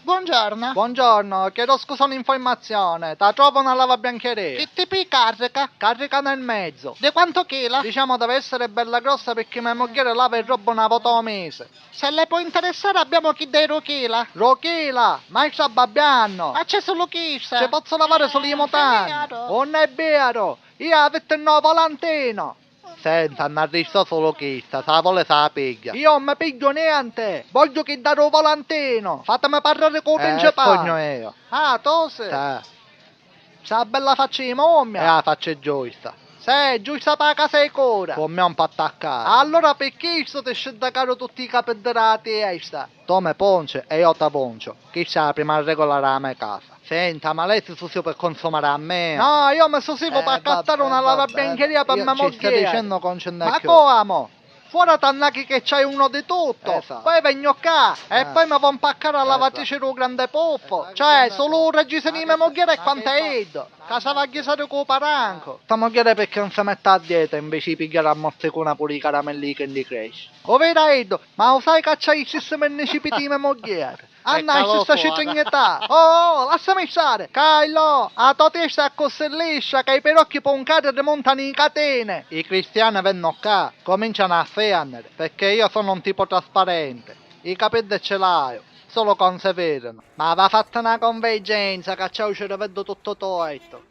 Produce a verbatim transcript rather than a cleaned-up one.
Buongiorno. Buongiorno, chiedo scusa, un'informazione. Ta trovo una lavabiancheria? Chi tipu di carica? Carica nel mezzo. Di quanto chila? Diciamo deve essere bella grossa perché mia moghieri lava e roba una vota o mese. Se le può interessare abbiamo chi dei Rochila. Rochila? Ma stai babbianno? Ma c'è solo chista. Ci pozzo lavare solo i mutande. Non è vero. Io avitti no volantino. Senta, mi arristò solo chista, sa vole sa pigghia. Io non mi piggio niente, voglio chi dare un volantino. Fatemi parlare con il principale. Sogno io. Ah, tu sei? Sì. Sta bella faccia di mummia. È la faccia giusta. Sì, giusta pa casa e cura. Con me non può attaccare. Allora per questo ti sciddacaro tutti i capi della testa. Tu mi ponci e io ti poncio. Questa è la prima regola della mia casa. Senta, ma lei si susiu per consumare a me? No, io mi susivo per accattare una lavabiancheria per me moghieri. Ci stai dicendo che non ce n'è più. Ma come? Fora t'annachi che c'hai uno di tutto. Esatto. Poi vegno qua e poi mi vo' mpaccare a lavatrice di un grande puffo. Cioè, solo un reggiseno di me moghieri e quanto è iddo. Ca s'ava a ghisari cu paranco. Sta moghieri perché non si mette a dieta invece di pigghiare a mozzicuna pure i caramelli di Candy Crush? O vero iddo, ma lo sai ca c'hai i stessi mennecipiti di me moghieri? Anna, ci sta citrignità. Oh, oh, lassami stare. Cailo, a to testa è così liscia che i pirocchi p'un cari rimontano i catene. I cristiani venno qua, cominciano a fennere, perché io sono un tipo trasparente. I capiddi ce l'haiu, solo ca non se vedano. Ma va fatta una convergenza, ca c'hai u cereveddu tutto torto.